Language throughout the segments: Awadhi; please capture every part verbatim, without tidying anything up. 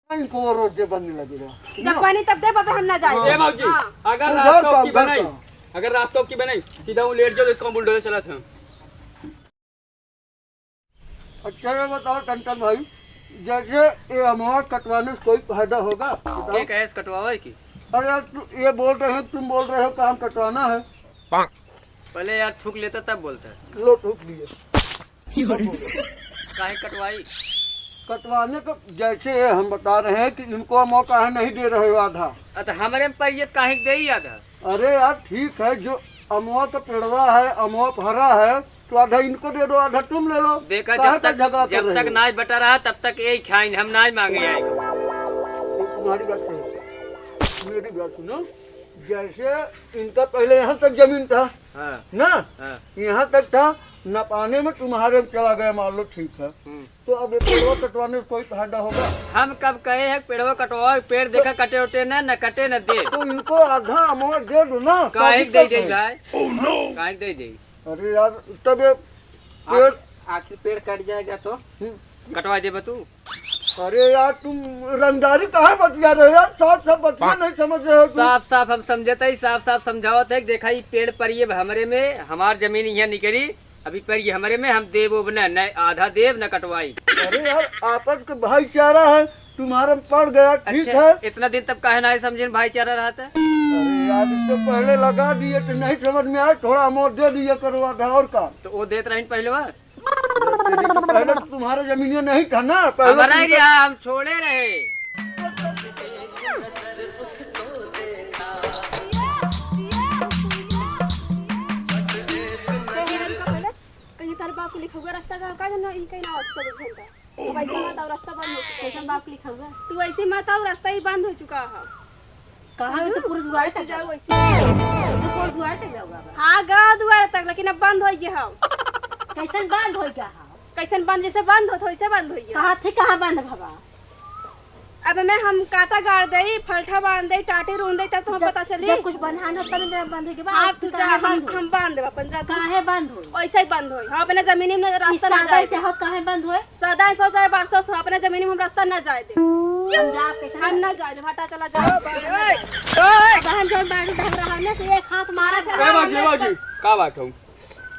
इनको वो रोड के बनने लगेगा। जब बनी तब दे, बाबे हम ना जाए। हाँ। ए बाबूजी, हाँ। अगर उधर रास्ता का, की उधर बनाई, का। अगर रास्ता की बनाई, सीधा वो लेट जाओ, एक काम बुलडोजर चला था। अच्छा, ये बताओ टंटन भाई, जैसे ये अमवा कटवाने से कोई फायदा होगा? बताओ। के कहे से कटवावे की? अरे यार, तू ये बोल रहे हो, तुम बोल रहे हो, काम कटवाना है। पहले यार थूक लेता तब बोलता। लो, थूक दिए। काहे कटवाई? कटवाने को जैसे ये हम बता रहे हैं कि इनको अमवा काहे नहीं दे रहे हो आधा? अ, तो हमरे में परियत काहे के देई आधा? अरे यार, ठीक है, जो अमवा का पेड़वा है, अमवा फरा है, तो आधा इनको दे दो, आधा तुम ले लो। देखा, काहे जब का तक, झगड़ा कर जब रहे तक हो? नाय बटा रहा, तब तक यही खाइन, हम नाय मांगे आई। ये तुम्हारी बात सही है। मेरी बात सुनो, जैसे इनका पहले यहाँ तक जमीन था, हाँ। ना? हाँ। यहाँ तक था, नपाने में तुम्हारे चला गया, मान लो, ठीक है। हम्म। तो अब ये पेड़वा कटवाने से कोई फायदा होगा? हम कब कहे हैं पेड़वा कटवाओ, पेड़ देखा कटे उटे ना, न कटे न दे। तो इनको आधा अमवा दे दो ना, काहे कोई दे दिक्कत दे नहीं। भाई? काहे दे दे? अरे यार, तब ये पेड़ आखिर, आखिर पेड़ कट जाएगा तो? हम्म। कटवा देबे तू? अरे यार, तुम रंगदारी काहे बतिया रहे हो यार? साफ साफ बतिया हाँ। नहीं समझ रहे हो तुम। साफ साफ हम समझत हई, साफ साफ समझावत है। देखा, ई पेड़ पर ये हमरे में, हमार जमीन यहाँ निकली, अभी पर ये हमरे में, हम देब ओब न, न आधा देब, न कटवाई। अरे यार, आपस के भाईचारा है, तुम्हारे में पड़ गया, ठीक अच्छा, है। इतना दिन तब काहे ना समझिन भाईचारा रहता? अरे यार, इससे पहले लगा दिए तो नहीं समझ में आए, थोड़ा अमवा दे दिए करो आधा, और का? तो वो देत रही पहलवा। पहले तो तुम्हारा जमीनिया नहीं था ना, पहले हमारा तुम ही रहा, हम छोड़े रहे। कहीं तारे बाप के लिखा हुआ रास्ता का, का जाना, ई कहीं ना, चौबीस घंटा। तू वैसे मत आओ, रास्ता बंद हो चुका है। कैसन बाप के लिखा हुआ? तू ऐसे मत आओ, रास्ता ही बंद हो चुका है। कहाँ है? तो पूरे दुआर वैसे तक जाओ, जाओ। वैसे। तो पूरे दुआर तक जाओ बाबा। हाँ, गाँव दुआर तक, लेकिन अब बंद हो गया है। कैसन बंद हो गया है? कैसन बंद, जैसे बंद होत, वैसे बंद हो गया। कहाँ थे, कहाँ बंद भवा? अब में हम काटा गाड़ दई, फलठा बांध दई, टाटी रूंध दई, तब तो हम जब, पता चली। जब कुछ बन्हान हो, तब मेरा बंद हो गया। हाँ, अब तू जा, काहे हम, बंद हो? हम बांध देब अपन, जा तू। काहे बंद हो? वैसे ही बंद होई। हम अपने जमीनी में रास्ता ना जाए दे। हो, काहे बंद होए? सदा सौ चाहे बारह सौ, अपने जमीनी में हम रास्ता ना जाए दे। हम जाब कैसे? हम ना जाए दे, हटा, चला जा। बहन जौन बाड़ी ढंग रहा में से एक हाथ मारा चला ए बाबूजी, जा। ए बाबूजी, का बात हो?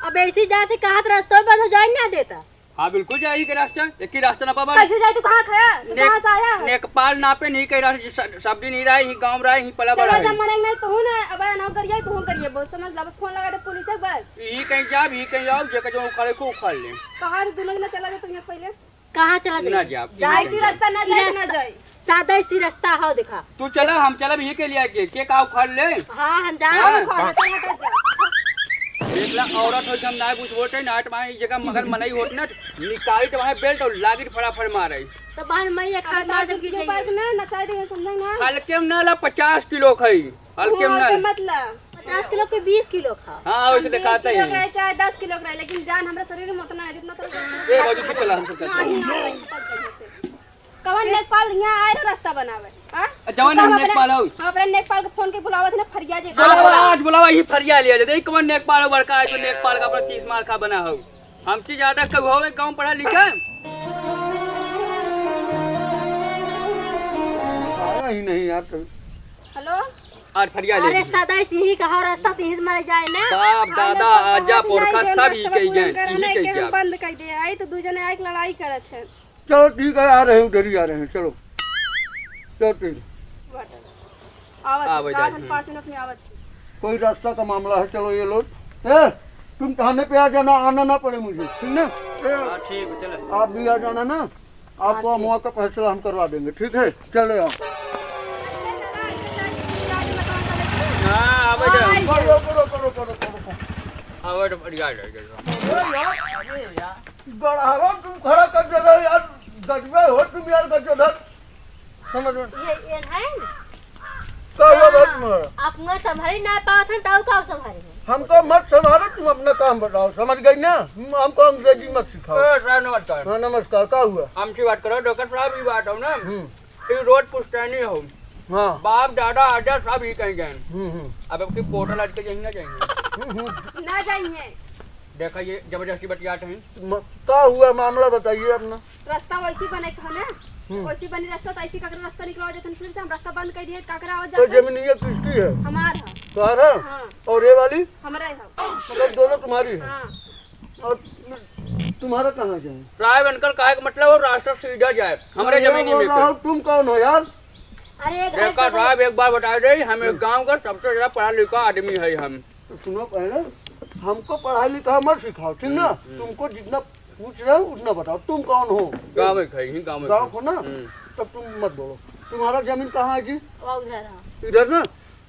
अब ऐसी जात है, कहा तो रास्ता बंद हो जाए, ना देता। हाँ, बिल्कुल जाए ही के रास्ता, एक ही रास्ता ना पाबा। कैसे जाए, तू कहाँ खड़ा? तू नेक-, कहाँ से आया है? नेपाल नापे नहीं कही रास्ता, स-, सब दिन ही रहे, ही गाँव रहे, ही पला चलो, बड़ा जब है। मरेंगे नहीं तो हूँ ना, अब ना करिए, तू हूँ करिए, बोल, समझ ला, अब फोन लगा दे पुलिस से बस। यही कहीं जाब, यही कहीं आओ, जेकर जो उखाड़े को उखाड़ ले। कहाँ से दोनों जना चला जाए तुम यहाँ पहले? कहाँ चला ना जाए? जाब, जाए यही की कहीं रास्ता ना जाए, ना जाए। सादा इसी रास्ता हो, देखा। तू चला, हम चलब, यही के लिए के, के का उखाड़ ले? हाँ, हम जाब। हाँ। उखाड़ ले, चल हटा जा। देख ला, औरत हो, हम ना कुछ बोलते, नाट माही जगह मगर मनई होत ना, निकाली तो वहाँ बेल्ट और लागी फटाफट मारे। तो बहन मैं एक हाथ मार दूंगी, पार्क में नचाई देंगे, समझे ना? हल्के में ना ला, पचास किलो खाई। हल्के में ना। हल्के मत ला। पचास किलो के बीस किलो खा। हाँ, वैसे हम दिखाता बीस किलो ही। का है, चाहे दस किलो का है, लेकिन जान हमरा शरीर में उतना है, जितना तो ए, बाबूजी, तू चला, हम सब चलते हैं। नहीं, नहीं, नहीं, नहीं, नहीं। कवन लेखपाल यहाँ आए रहो रास्ता बनावे, हाँ? जवन हम अपने, लेखपाल हो। हम अपने लेखपाल के फोन के बुलावत है ना, फरिया जे बुलावा, आज बुलावा, ही फरिया लिया जाते। कवन लेखपाल हो बड़का, आज लेखपाल का अपना तीस मार का बना हो। हमसे ज्यादा केहू हवे कम पढ़ा लिखा? आया ही नहीं यार कभी। हेलो। आज फरिया ले अरे लीजिए। सदा इसी कहा रास्ता तो यहीं से मारे जाए ना। बाप हम दादा लोग तो आजा बहुत पोरखा नहीं सब ही रास्ता कही गए, पूरा यही करना है कही कि हम जाब। बंद कर दिए। आई तो दू जने आए के लड़ाई करत हैं। चलो ठीक है, आ रहे हैं, उधर ही आ रहे हैं, चलो। चलो ठीक है। आवत आ, है, वही का जाए, हम हम्म। पाँच मिनट में आवत है। कोई रास्ता का मामला है, चलो ये लोग। ए, तुम थाने पे आ जाना, आना ना पड़े मुझे, ठीक ना? ए, हाँ, ठीक है, चलो। आप भी आ जाना ना, आपको हाँ, ठीक। अमवा का फैसला हम करवा देंगे, ठीक है? चले आओ। हाँ, आवे जाओ। अरे, रुको, रुको, रुको, रुको, रुको। आवे तो बढ़िया है, बढ़िया है। अरे यार, अरे यार। गड़ावा तुम खड़ा कर दे रहे हो यार, गजबे हो तुम यार, गजोधर। समझ में? ये, ये है ना? का हुआ बात में? अपना संभारी ना पावत हन, तो और का संभारी है? हमको मत संभारो, तुम अपना काम बताओ, समझ गई ना? हमको अंग्रेजी मत सिखाओ। ए, सर, नमस्कार। हाँ, नमस्कार, का हुआ? हमसे बात करो, डॉक्टर साहब, ये बात हो ना? हम्म। ये रोड पुश्तैनी हो। हाँ। बाप, दादा, आजा, सब ही कहीं गए। हम्म, हम्म। अब आपकी पोर्टल हट के जाएंगे, जाएंगे। हम्म, हम्म। ना जाएंगे। देखा, ये जबरदस्ती बतियात हैं। म-, का हुआ, मामला बताइए अपना। रास्ता वैसी बने का ना, हम्म। वैसी बनी रास्ता, तो ऐसी ककरा रास्ता निकलवा देतन, फिर से हम रास्ता बंद कर दिए, ककरा आवत तो जात है। जमीन ये किसकी है? हमार है। तुम्हारा? हाँ। और ये वाली? हमारा ही है। मतलब दोनों तुम्हारी है? हाँ। और तुम्हारा कहाँ जाए? साहब, इनकर कहे के मतलब वो रास्ता सीधा जाए, हमरे मैं ये जमीनी बोल में रहा के। हूँ, तुम कौन हो यार? अरे, ये घर देखा पे साहब, एक बार बता दे, हम एक हम्म। गाँव का सबसे ज्यादा पढ़ा लिखा आदमी है हम। तो सुनो पहले, हमको पढ़ाई लिखाई मत सिखाओ, ठीक ना? हम्म, हम्म। तुमको जितना पूछ रहे हो, उतना बताओ। तुम कौन हो? गाँव में खाई, गाँव में गाँव खाई। को ना? हम्म। तब तुम मत बोलो। तुम्हारा जमीन कहाँ है जी? वो उधर है। इधर ना?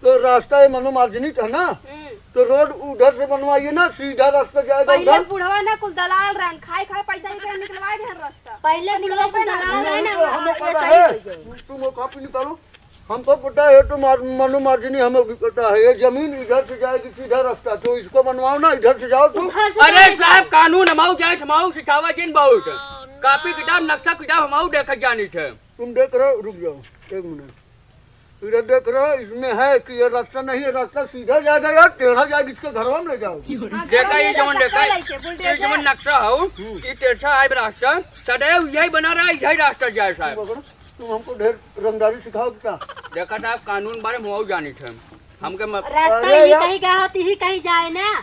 तो रास्ता ये मनोमार्जनी है ना? हम्म। तो रोड उधर से बनवाइए ना, सीधा रास्ता जाएगा पहले उधर। बुढ़वा ना कुल दलाल रहन, खाए खाए पैसा ही के निकलवाए दे रास्ता। पहले बुढ़वा कुल दलाल रहन, हमें पता है। तुम वो कॉपी निकालो। हमको पता है, तो मार-, मनोमार्जनी हमें भी पता है। ये जमीन इधर से जाएगी सीधा रास्ता, तो इसको बनवाओ ना, इधर से जाओ तुम। अरे साहब, कानून हमाऊ जाए, हमाऊ सिखावा जिन बहुत। कॉपी किताब, नक्शा किताब हमाऊ देखत जानी थे। तुम देख रहे हो, रुक जाओ एक मिनट, इधर देख रहे हो, इसमें है कि ये रास्ता नहीं है, रास्ता सीधा जाएगा यार, टेढ़ा जाएगा, इसके घरवा में ले जाओ। हाँ, देखा, ये जमीन जवन देखा, ये जवन नक्शा हो, हम्म। ये टेढ़ा है रास्ता, सदैव यही बना रहा है, यही रास्ता जाए साहब। तुम हमको ढेर रंगदारी सिखाओ क्या? देखा साहब, कानून बारे में हमाऊ जानी थे, हमके मत। रास्ता अरे ही यार। कहीं गया होती ही कहीं जाए ना।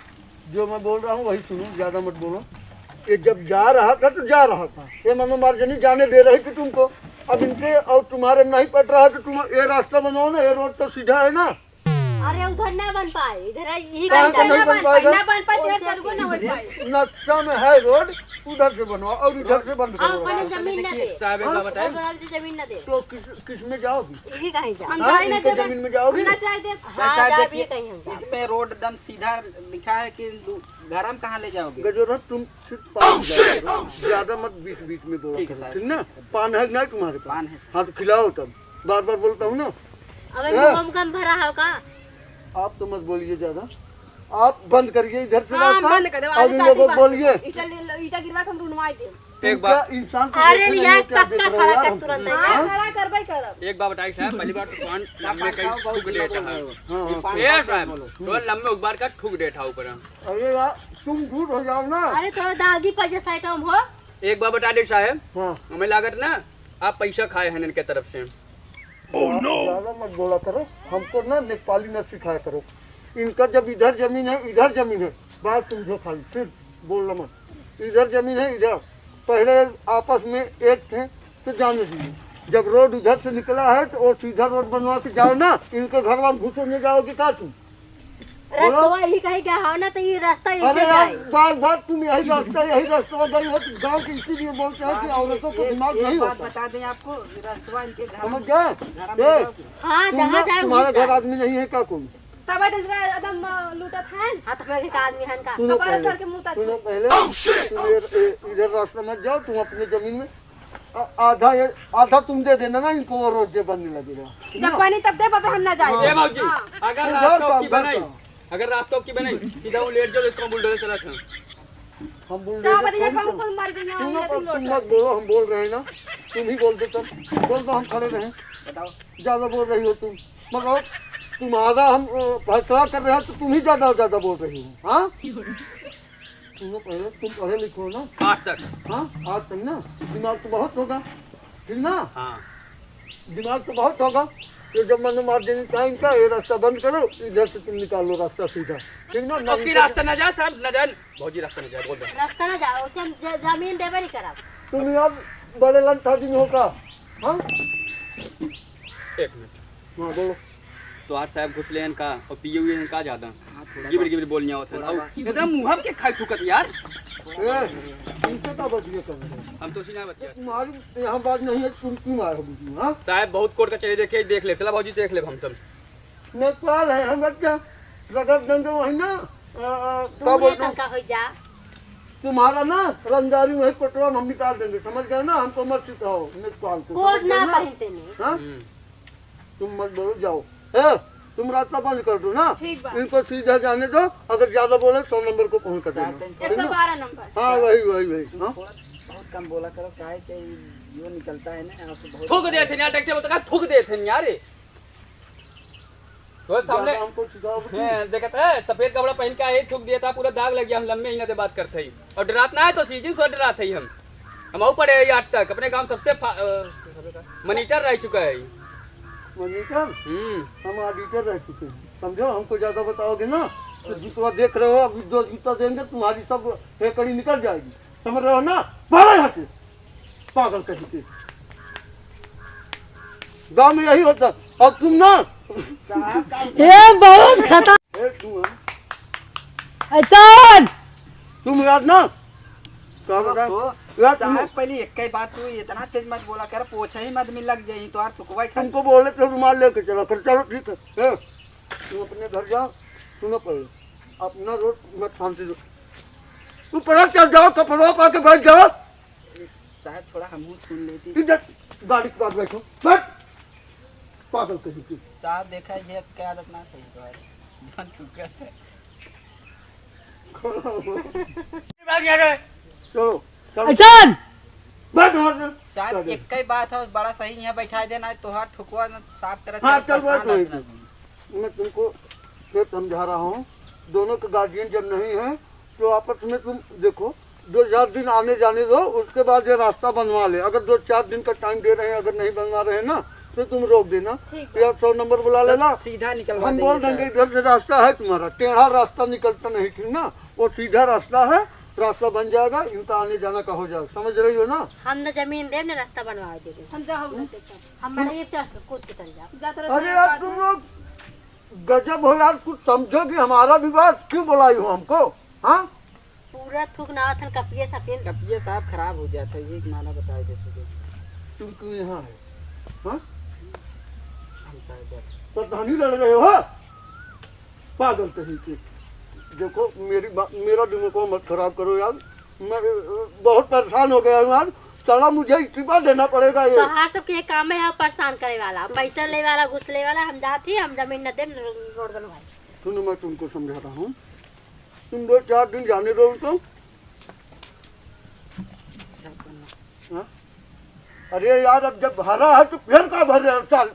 जो मैं बोल रहा हूँ वही सुनो, ज्यादा मत बोलो। ये जब जा रहा था तो जा रहा था, ये मनोमार्जनी जाने दे रही थी तुमको। अब इनके और तुम्हारे नहीं पट रहा तो तुम ये रास्ता बनाओ ना, ये रोड तो सीधा है ना। अरे उधर ना बन पाए, इधर यही कहाँ से नहीं बन पाएगा? ना बन पाए, इधर चल को ना बन पाए। नक्शा में है रोड, उधर से बनवाओ और इधर से बंद हाँ, करो। अपने जमीन ना दे। साहब, एक बात बताएं। उधर से जमीन ना दे। तो किस, किस में जाओगी? यही कहीं जा। हम हाँ, जाए ना इनके देबे। जमीन में जाओगी? हम ना जाए देब। हाँ, साहब, जाए भी देखिए, कहीं हम जाए। इसमें रोड एकदम सीधा लिखा है कि दू-, घर हम कहाँ ले जाओगे? गजोधर, तुम सिर्फ पास जाया करो, ज्यादा मत बीच बीच में बोला ठीक है, करो, साहब। ठीक ना? पान है कि नहीं तुम्हारे पास? पान है। हाँ, तो खिलाओ तब। बार बार बोलता हूँ ना। अबे हैं? मुंह में गम भरा है का? आप तो मत बोलिए ज्यादा, आप बंद करिए इधर से हाँ, रास्ता बंद कर दो, और आगे इन लोगों को बोलिए। ईटा ले लो, ईटा गिरवा के हम रुनवाई देब। एक बार इनका इंसान को अरे देखे नहीं यार, हो, क्या देख रहे हो यार हमको? तुरंत हाँ, हाँ? खड़ा करबे करब। एक बार बताई साहब, पहली बार तो कौन लम्बे कहीं थूक देता है। हाँ, हाँ, हाँ। ए साहब, बोलो। तो लम्बे एक बार का थूक देता ऊपर। अरे यार, तुम दूर हो जाओ ना। अरे थोड़ा दादी पर जैसा आइटम हो। एक बार बता दे साहब, हाँ। हमें लागत ना, आप पैसा खाए हैं इनके तरफ से। Oh, no! ज्यादा मत बोला करो, हमको ना नेपाली ना सिखाया करो। इनका जब इधर जमीन है, इधर जमीन है, बात समझो खाली, फिर बोलना मत। इधर जमीन है, इधर। पहले आपस में एक थे, तो जाने दीजिए। जब रोड उधर से निकला है, तो वो सीधा रोड बनवा के जाओ ना, इनके घरवा में घुसे नहीं जाओगे का तुम? बोलो। रस्तवा यही कहीं गया हो ना, तो ये रास्ता यही अरे से यार, जाए। बार बार तुम यही रास्ता, यही रास्ता गई हो, तो गाँव के इसीलिए बोलते हैं कि बात औरतों को एक, दिमाग एक नहीं बात होता। बता दें आपको, ये रास्ता इनके घर समझ में, गए? घर में ए, जाओ। हाँ, तुम जहाँ ना, जाए तुम्हारा वहीं घर जाए। आदमी नहीं है क्या कोई? तब एकदम, अ, लूटत हैं। हाँ, तो अपने घर का आदमी हन का? सुनो तब पहले, चढ़ के मुँह तक सुनो पहले, तुम ये, ये, इधर रास्ता मत जाओ, तुम अपने जमीन में आ-, आधा ये, आधा तुम दे देना ना इनको, वो रोड जे बनने लगेगा। जब बनी तब दे, बाबे हम ना जाए। हाँ। ए बाबूजी, हाँ। अगर उधर रास्ता का, की उधर बनाई, का। अगर रास्ता की बनाई, सीधा वो लेट जाओ, इसको हम बुलडोजर चला था। हम बुलडोजर चला, बढ़िया कौन कहूँ, चला? कौन मार देंगे, हम सुनो, लेकिन तुम लोग मत बोलो, हम बोल रहे हैं ना, तुम ही बोल दो तब, बोल दो, हम खड़े रहें। बताओ। ज्यादा बोल रही हो तुम, मतलब तुम्हारा हम, अ, फैसला कर रहे हैं तो तुम ही ज्यादा, ज्यादा बोल रही हो, हाँ? सुनो पहले, तुम पढ़े लिखे हो ना? आठ तक। हाँ, आठ तक ना? दिमाग तो बहुत होगा, ठीक ना? हाँ। दिमाग तो बहुत होगा। तो जब मैंने मार देनी टाइम का, ये रास्ता बंद करो, इधर से तुम निकाल लो रास्ता सीधा, ठीक ना? ना अब की इनसे रास्ता ना जाए, सर, ना जाए। भौजी, रास्ता ना जाए, बोल दे। रास्ता ना जाए, उसे हम ज-, जमीन देबे नहीं करब। तुम यार बड़े लंठ आदमी हो का? हाँ? एक मिनट। हाँ, बोलो। तोहार साहब घुस लेन का और पिए हुए हैं का ज्यादा? हाँ, थोड़ा गिबिर बहुत। गिबिर बोलनिया होता है। थोड़ा और बहुत। एकदम मुँह के खाई थूकत यार। ए, इनसे का बतिया कर रहे हो? हम तो सीना बतिया। तुम्हारी यहाँ बात नहीं है, तुम क्यों आए हो बीच में, हाँ? साहब बहुत कोर्ट कचहरी देखे, देख ले, चला भौजी देख ले हम सब। नेपाल है, हम क्या रगड़ देंगे वही ना, अ, अ, तू का बोलते हैं? का हो जा। तुम्हारा ना रंगदारी वही कोटवा में हम निकाल देंगे, समझ गए ना? हमको मत सिखाओ नेपाल को, कोट समझ गए ना ना? पहनते नहीं। हाँ? हम्म। तुम मत बोलो, जाओ। ए, तुम रास्ता बंद कर दो ना। ठीक बा। इनको सीधा जाने दो, अगर ज्यादा बोले सौ नंबर को फोन कर देना। सात दिन ठीक ना? एक सौ बारह नंबर। हाँ, वही, वही, वही। तुम हाँ? थोड़ा बहुत कम बोला करो, काहे कि यो निकलता है ना, यहाँ से बहुत थूक देते हैं यार, ट्रैक्टर में तो कहा थूक देते हैं यार। तो सामने ज्यादा हमको सिखाओ तुम। हैं, देखत है, सफेद कपड़ा पहन के आए, थूक दिया था, पूरा दाग लग गया, हम लम्बे ही ना दे बात करते ही। और डरात ना है तो सीजी से डरात है हम। हम आऊ पड़े यार तक, अपने गांव सबसे फा-, अ, मॉनिटर रह चुका है। मॉनिटर? हम्म। हम ऑडिटर रह चुके हैं, समझो? हमको ज्यादा बताओगे ना तो जूतवा देख रहे हो, अभी दो जूता देंगे, तुम्हारी सब हेकड़ी निकल जाएगी, समझ रहे हो ना? बाहर हटे, पागल कहीं के। गाँव में यही होता। अब तुम ना, ए, बहुत खतरनाक। ए, तुम है। ऐसन। तुम यार ना, क्या बता? तो यार, तुम साहब, पहले एक ही बात, तू इतना तेज मत बोला कर, पोछा ही मत में लग जाई, तो यार थुकवा ही खा। तुमको बोले तो रुमाल लेके चला कर, चलो ठीक है। ए, तुम अपने घर जाओ, सुनो पहले, अपना रोड मत शांति से। तू पलट चल जाओ, कपड़ों पा के बैठ जाओ। साहब, थोड़ा हमहू सुन लेती। इधर गाड़ी के पास बैठो, बैठ। पागल कहीं की। साहब, देखा, ये क्या आदत ना सही तो है। बंद हो गया। चलो, चलो। ऐसन। बैठ वहाँ से। साहब, चलो। एक ही बात है, बड़ा सही यहाँ बैठा देना है, तोहार ठुकवा न साफ करत हाँ, है, चल, परेशान बैठ वहीं आदमी। से। मैं तुमको फिर समझा रहा हूँ, दोनों के गार्जियन जब नहीं है तो आपस में तुम देखो, दो चार दिन आने जाने दो, उसके बाद ये रास्ता बनवा ले। अगर दो चार दिन का टाइम दे रहे हैं, अगर नहीं बनवा रहे ना तो तुम रोक देना। ठीक है। या सौ नंबर बुला लेना, सीधा निकलवा हम बोल देंगे इधर से रास्ता है तुम्हारा, टेढ़ा रास्ता निकलता नहीं, ठीक ना, वो सीधा रास्ता है, रास्ता बन जाएगा, इनका आने जाना का हो जाएगा, समझ रही हो ना? हम न जमीन देब न रास्ता बनवा देबे। हम जा हम। हम मड़ई चढ़ के कूद के चल जाब। अरे यार, तुम लोग गजब हो यार, कुछ समझो कि हमारा विवाद क्यों बुलाई हो हमको, हाँ? पूरा थूक ना थन कपिए सफेद। कपिए साहब खराब हो जाता है, ये एक माना बताए दे सके। तुम क्यों यहाँ है, हाँ? हम साहब प्रधानी लड़ रहे हो, हाँ? पागल कहीं के। देखो, मेरी बा-, मेरा दिमाग को मत खराब करो यार, मैं, अ, बहुत परेशान हो गया हूँ यार। चला, मुझे इस्तीफा देना पड़ेगा ये। तोहार सबके ये काम है, यहाँ परेशान करे वाला, पैसा ले वाला, घूस ले वाला। हम जात ही, हम जमीन न देब, न रो-, रोड बनवाई। सुनो, मैं तुमको समझाता हूँ, तुम दो चार दिन जाने दो उनको। हाँ? अरे यार, अब जब भरा है तो फिर का भर रहे हो साल?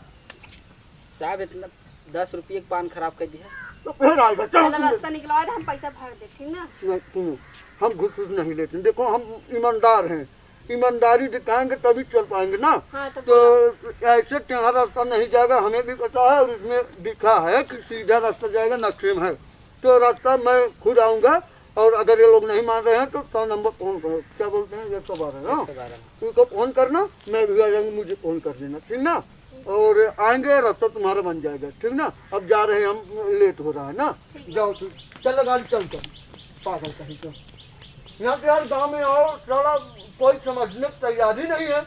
साहब, इतना दस रुपये के पान खराब कर दिया। तो फिर आएगा, चलो पहले तुम। रास्ता निकलवा दे, हम पैसा भर दे, ठीक ना? नहीं, सुनो, हम घूस वूस नहीं लेते। देखो, हम ईमानदार हैं, ईमानदारी दिखाएंगे तभी चल पाएंगे ना। हाँ, तो तो बोलो। ऐसे टेढ़ा रास्ता नहीं जाएगा, हमें भी पता है, और इसमें लिखा है कि सीधा रास्ता जाएगा, नक्शे में है। तो रास्ता मैं खुद आऊँगा, और अगर ये लोग नहीं मान रहे हैं तो सौ नंबर फोन करो, क्या बोलते हैं, एक सौ बारह ना? एक सौ बारह। उनको फोन करना, मैं भी आ जाऊँगा, मुझे फोन कर देना, ठीक ना? और आएंगे, रास्ता तुम्हारा बन जाएगा, ठीक ना? अब जा रहे हैं हम, लेट हो रहा है ना। ठीक है। जाओ, ठीक, चलो गाड़ी चल, चल। पागल कहीं का। यहाँ के यार गाँव में आओ, साला कोई समझने की तैयार ही नहीं है।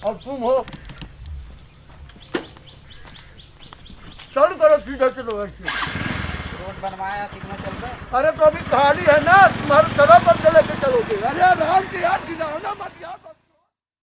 और तुम हो, चालू करो, सीधा चलो ऐसे। रोड बनवाया, कितना चल रहा है? अरे तो अभी खाली है ना, तुम्हारे सड़क पर चले के चलोगे। अरे आराम से यार, गिराना मत यार।